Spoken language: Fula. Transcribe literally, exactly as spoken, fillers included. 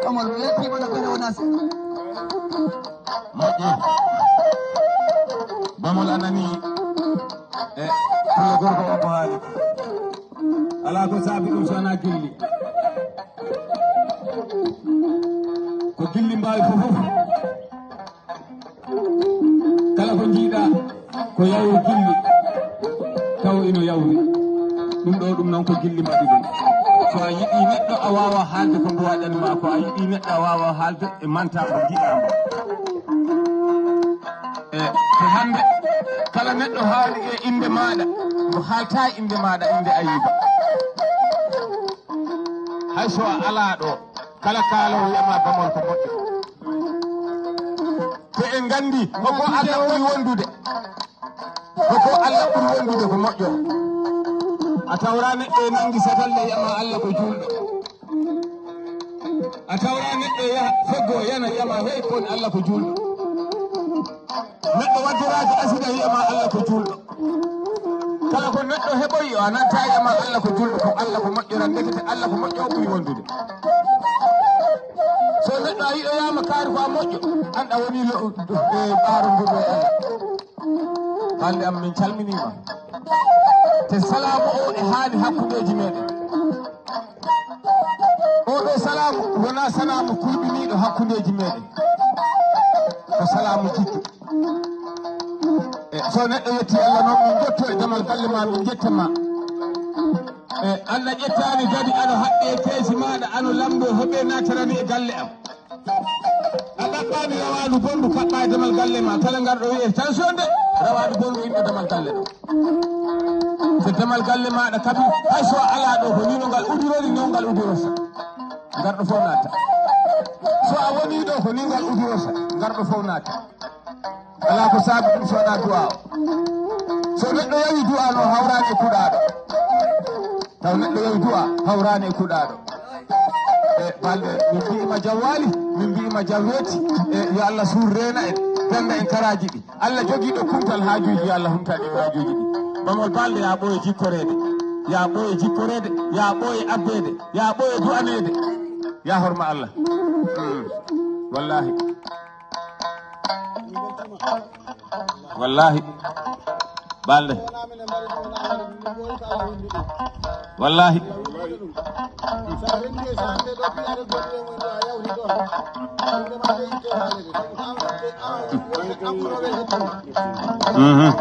Omar, leppi mo na kone wona se. Moƴƴi. Bamol a nani. E pullo gorko o ko haali. Alaa ko saabi ɗum so alaa gilli. Ko gilli mbaawi fof fof. Kala ko njiiɗa ko yawri gilli, taw ino yawri. Ɗum ɗo, ɗum noon ko gilli mbaɗi ɗum. So a yiɗi neɗɗo, a waawa haalde ko mbo waɗani ma ko. A yiɗi neɗɗo, a waawa haalde e manta ko njiɗa mo. E ko hannde, kala neɗɗo haali e innde maaɗa, mo haalta e innde maaɗa, innde Ayiba. Hay so a alaa ɗo, kala kaaloowo wiyama Bamol ko moƴƴo. Te en nganndi, ko ko Allah ɓuri wondude. Ko ko Allah ɓuri wondude ko moƴƴo. A tawra neɗɗo e nanngi satalle yama Allah ko juulɗo. A tawra neɗɗo yaha feggo yana yama hey kon Allah ko juulɗo. Neɗɗo waddiraaki asida yama Allah ko juulɗo. Kala ko neɗɗo heɓoyi o a nanta yama Allah ko juulɗo, ko Allah ko moƴƴo ran ndekete Allah ko moƴƴo o ɓuri wondude. So neɗɗo a yiɗoyama kaari ko a moƴƴo, an a woni lo-, e ɓaaro mbuɗo e Allah. Bande am min calminima. Te salaamu o e haani hakkundeji meɗen. Oɗo salaamu wona salaamu kulɓiniiɗo hakkundeeji meɗen. Ko salaamu jikku. E so neɗɗo yetti Allah noon, min jotto e damal galle ma, min jetta ma. E Allah ƴettaani kadi ano haɓɓe keesi maaɗa, ano lambo hoɓe natarani e galle am. A ɗaɓɓaani rawaandu bonndu kaɓɓa e damal galle ma, kala ngarɗo wiye tension de, rawaandu bonndu inɗo damal galle ɗo. So damal galle maaɗa kaɓi, hay so a alaa ɗo, ko ni no ngal udirori, noon ngal udirorsa. Ngarɗo fof naata. So a woni ɗo, ko ni ngal udirorsa. Ngarɗo fof naata. Alaa ko saabi ɗum so wonaa du'a o. So neɗɗo yawi du'a noon hawraani e kuɗaaɗo. Taw neɗɗo yawi du'a hawraani e kuɗaaɗo. E balɗe, min mbi'ima jam waali, min mbi'ima jam weeti. E yo Allah suur reena en, danda en karaaji ɗi. Allah jogiiɗo kumtal haajuuji, yo Allah humtan en haajuuji ɗi. Bamol balɗe, ya ɓooye jikkoreede, ya ɓooye jikkoreede, ya ɓooye abbeede, ya ɓooye du'aneede. Ya horma Allah. Mm. Wallahi. Wallahi. Balɗe. Wallahi. Mhm.